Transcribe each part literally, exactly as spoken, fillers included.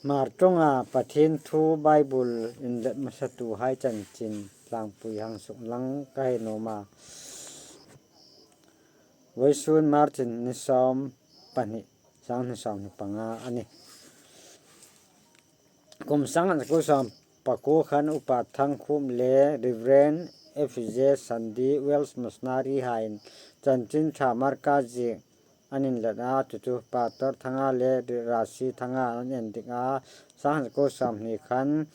Hmar ṭawnga Pathien thu Bible inlet hmasatuhai chanchin tlangpui hang suklang ka hei nuom a. Vawisun March ni sawm pahni, sanghni sawmhni panga a nih. Kum sangkhat zakuo sawm pakuo khan Upa Thangkhum le Reverend F J Sandi, Welsh missionary haiin chanchin ṭha Marka ziek an inlet a, chu chu Pastor Thanga le Rasi Thanga an endik a, sangkhat zakuo sawmhni khan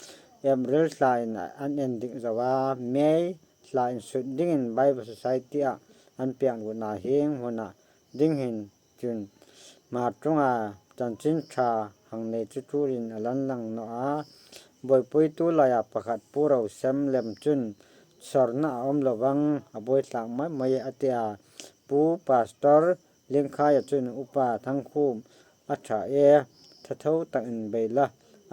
April thlain an endik zo a, May thlain sut dingin Bible Society-a an pek lut a, hieng huna ding hin chun Hmar ṭawnga chanchin ṭha hang nei chu tulin a la inlang naw a. Buoipuitu laia pakhat Pu Rosem Lem chun sawrna a awm lo vang, a buoi tlak mai mai a ti a. Pu Pastor Lingkhaia chun Upa Thangkhum a ṭha e, ṭha tho takin bei la,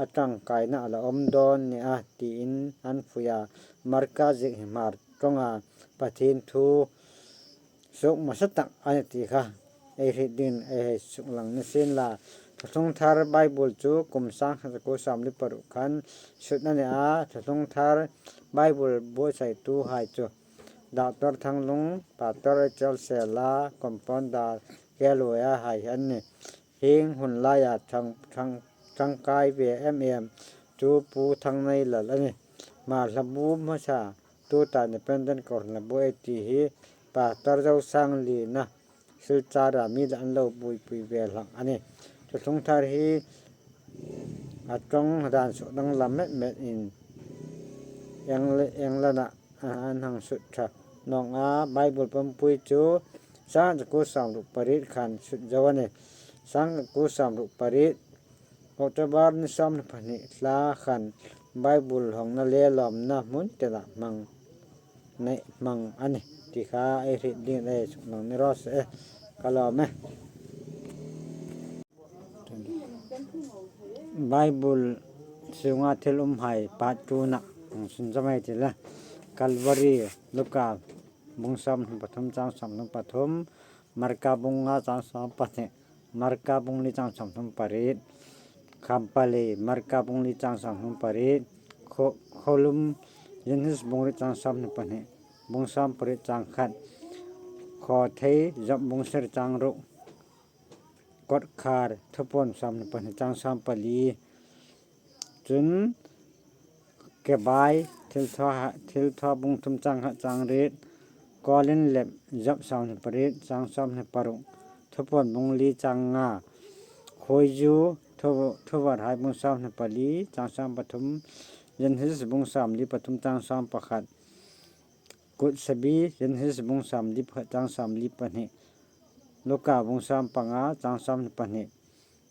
a ṭangkaina a la awm dawn nia tiin an fui a. Marka ziek hi Hmar ṭawnga Pathien thu suok hmasa tak a nih ti kha ei hriet dingin ei hei suklang ni sien la. Thuthlung Thar Bible chu kum sangkhat zakuo sawmli paruk khan sut a ni a, Thuthlung Thar Bible buotsai tuhai chu Doctor Thanglung, Pastor Rachel Sela, Compounder Keluoya hai an nih. Hieng hun laia ṭhang, ṭhang, ṭangkai ve em em chu Pu Thangneilal a nih. Hmar hlabu hmasa, tuta Independent Court hlabu ei ti hi Pastor Zosangli-na Silchara mi la an lo buoipui ve hlak a nih. Thuthlung Thar hi a ṭawng dan suk danglam met metin Engl-, England-a an hang sut ṭha nawk a, Bible pumpui chu sangkhat zakuo sawmruk pariet khan sut zo a nih. Sangkhat zakuo sawmruk pariet October ni sawmhni pahni thla khan Bible hawngna le lawmna hmun tena hmang, nei hmang a nih ti kha ei hriet dingin ei suklang ni raw se e, ka lawm e. Bible sunga thil umhai part two-na hang sunzawm ei ti la. Calvary, Luka bung sawmhni pathum chang sawmhni pathum, Marka bung nga chang sawm pahni, Marka bung li chang sawmhni pariet, Khampali, Marka bung li chang sawmhni pariet, Kho-, Kholum, Genesis bung riet chang sawmhni pahni, bung sawm pariet chang khat, Khawthei, Job bung sari chang ruk, Kotkhar, Thupuon sawmhni pahni chang sawm pali. Chun Kebai, Thilthaw, Thilthaw bung thum chang khat chang riet, Kawlin Lep, Job sawmhni pariet chang sawmhni paruk, Thupuon bung li chang nga, Khuoizu, Thu-, Thuvarhai bung sawmhni pali chang sawm pathum, Genesis bung sawmli pathum chang sawm pakhat, Kutsabi, Genesis bung sawmli pakhat chang sawmli pahni, Luka bung sawm panga chang sawmhni pahni,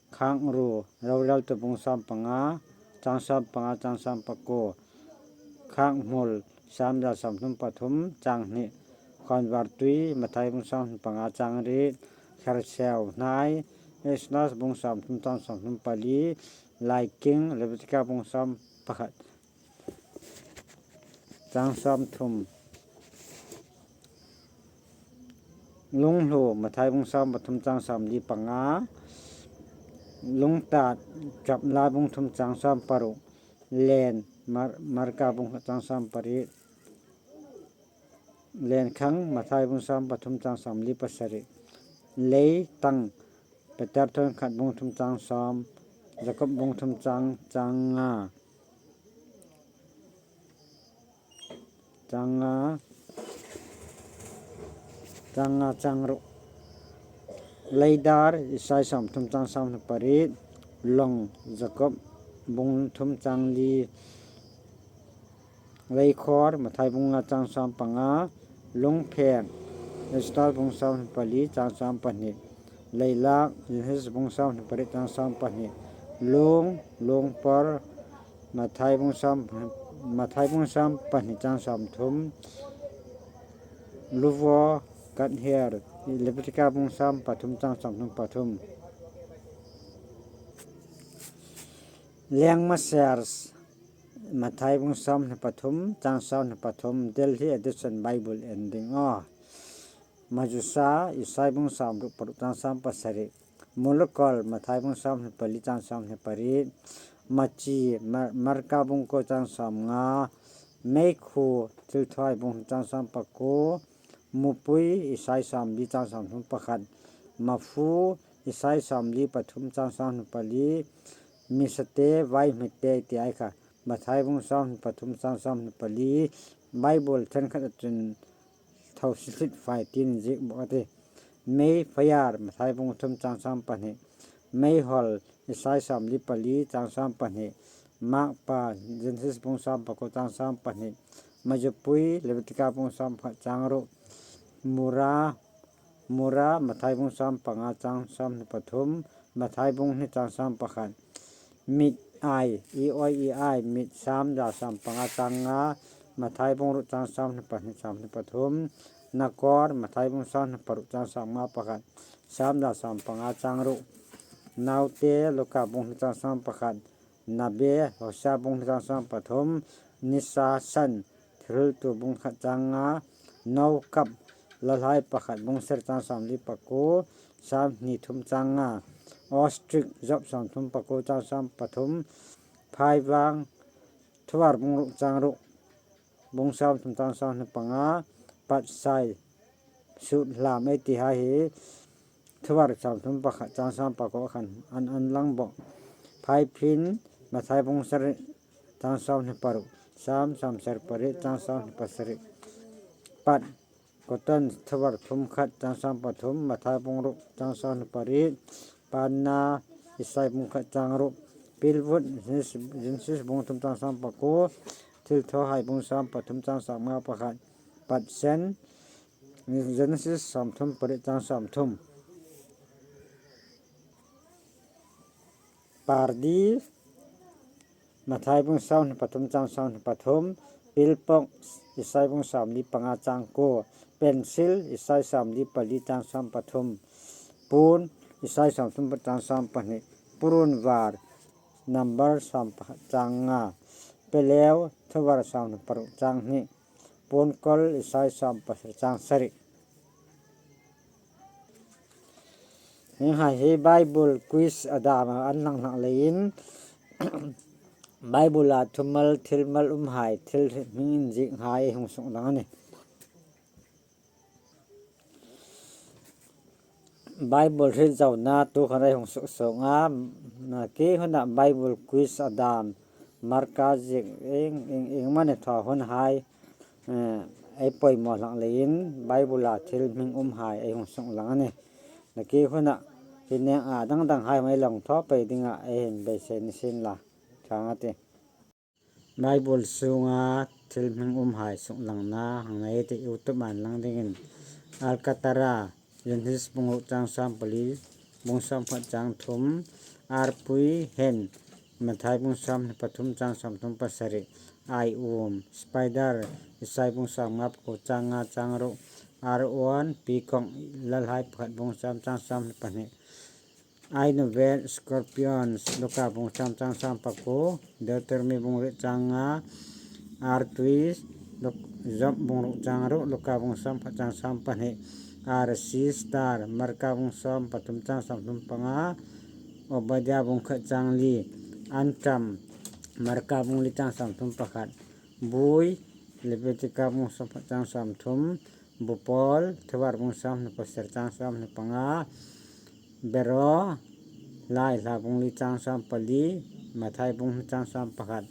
Khangru, Roreltu bung sawm panga chang sawm panga chang sawm pakuo, Khanghmul, Samuel sawmthum pathum chang hni, Khawnvartui, Mathai bung sawmhni panga chang riet, Kherseu Hnai, Exodus bung sawmthum chang sawmhni pali, Laiking, Levitika bung sawm pakhat chang sawmthum, Lunghlu, Mathai bung sawm pathum chang sawmli panga, Lungtat, Chapla bung thum chang sawm paruk, Len, Mar-, Marka bung chang sawm pariet, Lenkhang, Mathai bung sawm pathum chang sawmli pasari, Leitang, Peter thawnkhat bung thum chang sawm, Jakob bung thum chang, chang nga, chang nga, chang nga chang ruk, Leidar, Isai sawmthum chang sawmhni pariet, Long, Jakob bung thum chang li, Leikhor, Mathai bung nga chang sawm panga, Lungpheng, Esther bung sawmhni pali chang sawm pahni, Leilak, Genesis bung sawmhni pariet chang sawm pahni, Lung, Lungpor, Mathai bung sawm, Mathai bung sawm pahni chang sawmthum, Luvo, Kather, Levitika bung sawm pathum chang sawmthum pathum, Lengmasers, Mathai bung sawmhni pathum chang sawmhni pathum, Delhi Edition Bible en ding aw. Majusa, Isai bung sawmruk paruk chang sawm pasari, Mulukol, Mathai bung sawmhni pali chang sawmhni pariet, Machi, Mar-, Marka bung kuo chang sawmnga. Meikhu, Thilthawhai bung hni chang sawm pakuo. Mupui, Isai sawmli chang sawmthum pakhat. Mafu, Isai sawmli pathum chang sawmhni pali. Misate, vaihmite ti ei kha. Mathai bung sawmhni pathum chang sawmhni pali. Bible thenkhat a chun thaw si thlit fai tiin ziek bawk a tih. Mei, fire, Mathai bung thum chang sawm pahni. Meihawl, Isai sawmli pali chang sawm pahni. Makpa, Genesis bung sawm pakuo chang sawm pahni. Mazupui, Levitika bung sawm pakhat chang ruk. Mura, Mura, Mathai bung sawm panga chang sawmhni pathum. Mathai bung hni chang sawm pakhat. Mit, ai, E O I, ai, mit, Sam za sawm panga chang nga. Mathai bung ruk chang sawmhni pahni, sawmhni pathum. Nakor, Mathai bung sawmhni paruk chang sawmnga pakhat. Sam za sawm panga chang ruk. Naute, Luka bung hni chang sawm pakhat. Nabe, Hosea bung hni chang sawm pathum. Nisa, San, Thilhriltu bung khat chang nga. Nokap, Lalhai pakhat bung sari chang sawmli pakuo. Sam hni thum chang nga. Ostrich, Job sawmthum pakuo chang sawm pathum. Phaivang, Thuvar bung ruk chang ruk. Bung sawmthum chang sawmhni panga. Patsai, sut hlam ei ti hai hi. Thuvar sawmthum pakhat chang sawm pakuo khan an, an lang bawk. Phaiphin, Mathai bung sari chang sawmhni paruk. Sam sawmsari pariet chang sawmhni pasari. Pat, Koton, Thuvar thum khat chang sawm pathum. Mathai bung ruk chang sawmhni pariet. Panna, Isai bung khat chang ruk. Pilvut, Genesis, Genesis bung thum chang sawm pakuo. Thilthawhai bung sawm pathum chang sawmnga pakhat. Patsen, Genesis sawmthum pariet chang sawmthum. Pardi, Mathai bung sawmhni pathum chang sawmhni pathum. Pilpok, Isai bung sawmli panga chang kuo. Pensil, Isai sawmli pali chang sawm pathum. Pun, Isai sawmthum pakhat chang sawm pahni. Purunvar, Number sawm pakhat chang nga. Peleu, Thuvar sawmhni paruk chang hni. Punkol, Isai sawm pasari chang sari. Hienghai hi Bible quiz a dam a, an lang hlak leiin Bible-a thumal thilmal umhai thil hming inziekhai ei hung suklang a nih. Bible hriet zona tu khan ei hung suk sawng a, nakie huna Bible quiz a dam, marka ziek ieng, ieng, iengmani thaw hunhai, eh, ei poimaw hlak leiin Bible-a thil hming umhai ei hung suklang a nih. Nakie huna hi neng a dang danghai hming ei lang thaw pei dinga ei hin beisei ni sien la. Ṭha ngei a tih. Bible sunga thil hming umhai suklangna hang nei ti YouTube-a inlang dingin. Alkatara, Genesis bung ruk chang sawm pali, bung sawm pakhat chang thum. Arpui, hen, Mathai bung sawmhni pathum chang sawmthum pasari. Aium, spider, Isai bung sawmnga pakuo chang nga chang ruk. Aruon, peacock, Lalhai pakhat bung sawm chang sawmhni pahni. Ainuvet, scorpions, Luka bung sawm chang sawm pakuo, Deuteronomy bung riet chang nga. Artui, Luk-, Job bung ruk chang ruk, Luka bung sawm pakhat chang sawm pahni. Arsi, star, Marka bung sawm pathum chang sawmthum panga. Obadia bung khat chang li. Antam, Marka bung li chang sawmthum pakhat. Bui, Levitika bung sawm pakhat chang sawmthum. Bupawl, Thuvar bung sawmhni pasari chang sawmhni panga. Bero, Laihla bung li chang sawm pali, Mathai bung hni chang sawm pakhat.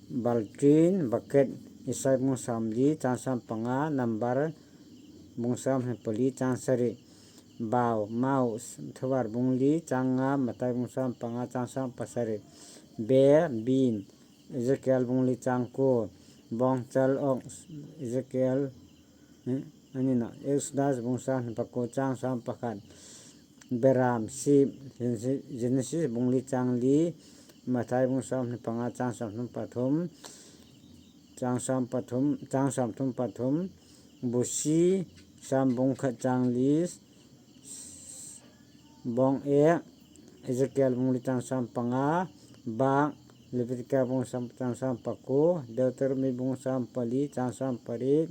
Baltin, bucket, Isai bung sawmli chang sawm panga, Number bung sawmhni pali chang sari. Bau, mouse, Thuvar bung li chang nga, Mathai bung sawm panga chang sawm pasari. Be, bean, Ezekiel bung li chang kuo. Bawngchal, ox, Ezekiel, eh, a ni naw, Exodus bung sawmhni pakuo chang sawm pakhat. Beram, sheep, Genesis, Genesis bung li chang li, Mathai bung sawmhni panga chang sawmthum pathum, chang sawm pathum, chang sawmthum pathum. Busi, Sam bung khat chang li. Bawng ek, Ezekiel bung li chang sawm panga. Bak, Levitika bung sawm chang sawm pakuo, Deuteronomy bung sawm pali chang sawm pariet.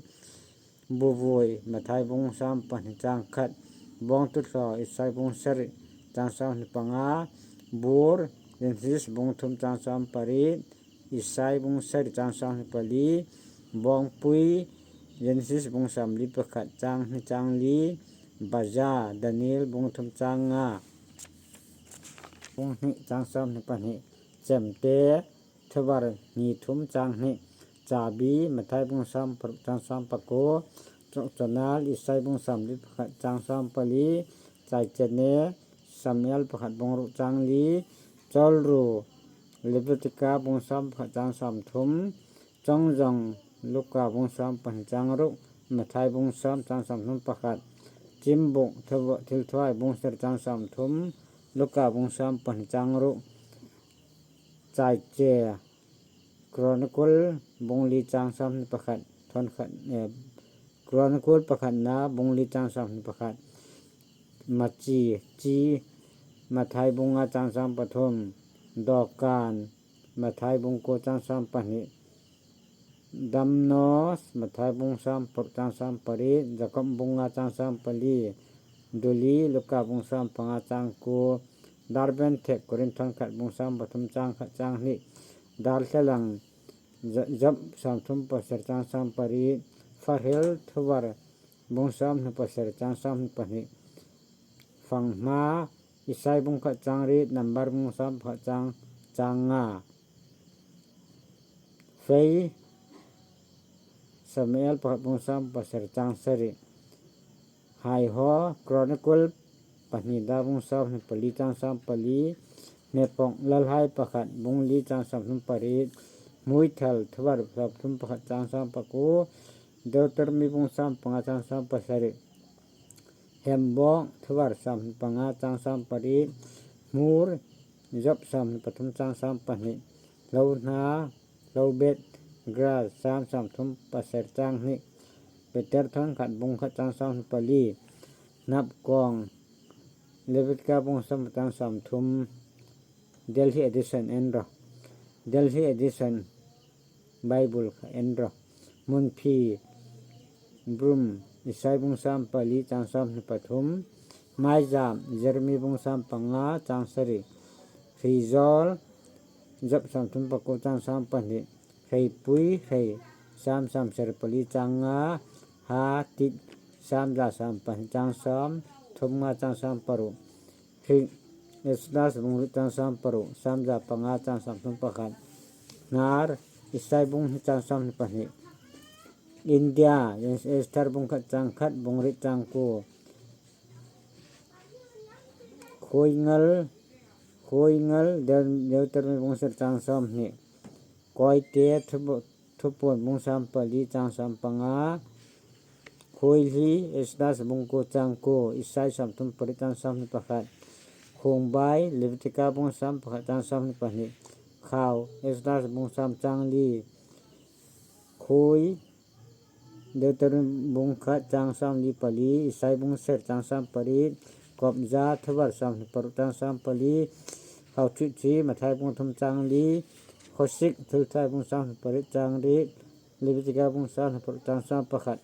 Buvui, Mathai bung sawm pahni chang khat. Bawngtuthlaw, Isai bung sari chang sawmhni panga. Bur, Genesis bung thum chang sawm pariet, Isai bung sari chang sawm hni pali, Bawngpui, Genesis bung sawmli pakhat chang hni chang li, Baza, Daniel bung thum chang nga, bung hni chang sawm hni pahni, Chemte, Thuvar hni thum chang hni, Chabi, Mathai bung sawm paruk chang sawm pakuo, Chokchonal, Isai bung sawmli pakhat chang sawm pali, Chaichene, Samuel pakhat bung ruk chang li, Chawlru, Levitika bung sawm pakhat chang sawm thum, Chongjong, Luka bung sawm pahni chang ruk, Mathai bung sawm chang sawm thum pakhat, Chimbuk, Thilthuai bung sari chang sawm thum, Luka bung sawm pahni chang ruk, Chaiche, Chronicle bung li chang sawm hni pakhat, thon khat, eh, Chronicle pakhatna bung li chang sawm hni pakhat, Machi, Chi, Mathai bung nga chang sawm pathum, Dokan, Mathai bung kuo chang sawm pahni, Damnos, Mathai bung sawm paruk chang sawm pariet, Jakob bung nga chang sawm pali, Duli, Luka bung sawm panga chang kuo, Darbenthek, Korinth thon khat bung sawm pathum chang khat chang hni, Darthlalang, Job sawm thum pasari chang sawm pariet, Fahril, Thuvar bung sawm hni pasari chang sawm hni pahni, Fanghma, Isai bung khat chang riet, Number bung sawm pakhat chang, chang nga, Fei, Samuel pakhat bung sawm pasari chang sari, Haiho, Chronicle pahni da bung sawm hni pali chang sawm pali, Nepok, Lalhai pakhat bung li chang sawm thum pariet, Hmuithal, Thuvar sawm thum pakhat chang sawm pakuo, Deuteronomy bung sawm panga chang sawm pasari, Hembok, Thuvar sawm panga chang sawm pariet, Hmur, Job sawm pathum chang sawm pahni, Hlohna, Hlobet, Grass, Sam sawm thum pasari chang hni, Peter thon khat bung khat chang sawm hni pali, Hnapkawng, Levitika bung sawm chang sawm thum, Delhi edition en ro, Delhi edition Bible kha en ro, Hmunphi, Broom, Isai bung sawm pali chang sawm hni pathum, Maizam, Jeremy bung sawm panga chang sari, Hrizawl, Job sawm thum pakuo chang sawm pahni, Hreipui, Hrei, Sam sawm sari pali chang nga, Hatit, Sam za sawm pahni chang sawm thum nga chang sawm paruk, Hrik, Exodus bung riet chang sawm paruk, Sam za panga chang sawm thum pakhat, Hnar, Isai bung hni chang sawm hni pahni, India, Esther bung khat chang khat, bung riet chang kuo, Khuoingal, Khuoingal, Deuteronomy bung sari chang sawm hni, Kawite, Thupuon bung sawm pali chang sawm panga, Khuoihli, Exodus bung kuo chang kuo, Isai sawm thum pariet chang sawm hni pakhat, Khuongbai, Levitika bung sawm pakhat chang sawm hni pahni, Khau, Exodus bung sawm chang li, Khuoi, Deuteronomy bung khat chang sawmli pali, Isai bung sari chang sawm pariet, Kawpza, Thuvar sawm hni paruk chang sawm pali, Khauthitthi, Mathai bung thum chang li, Khawsik, Thilthuai bung sawm hni pariet chang riet, Levitika bung sawm hni paruk chang sawm pakhat.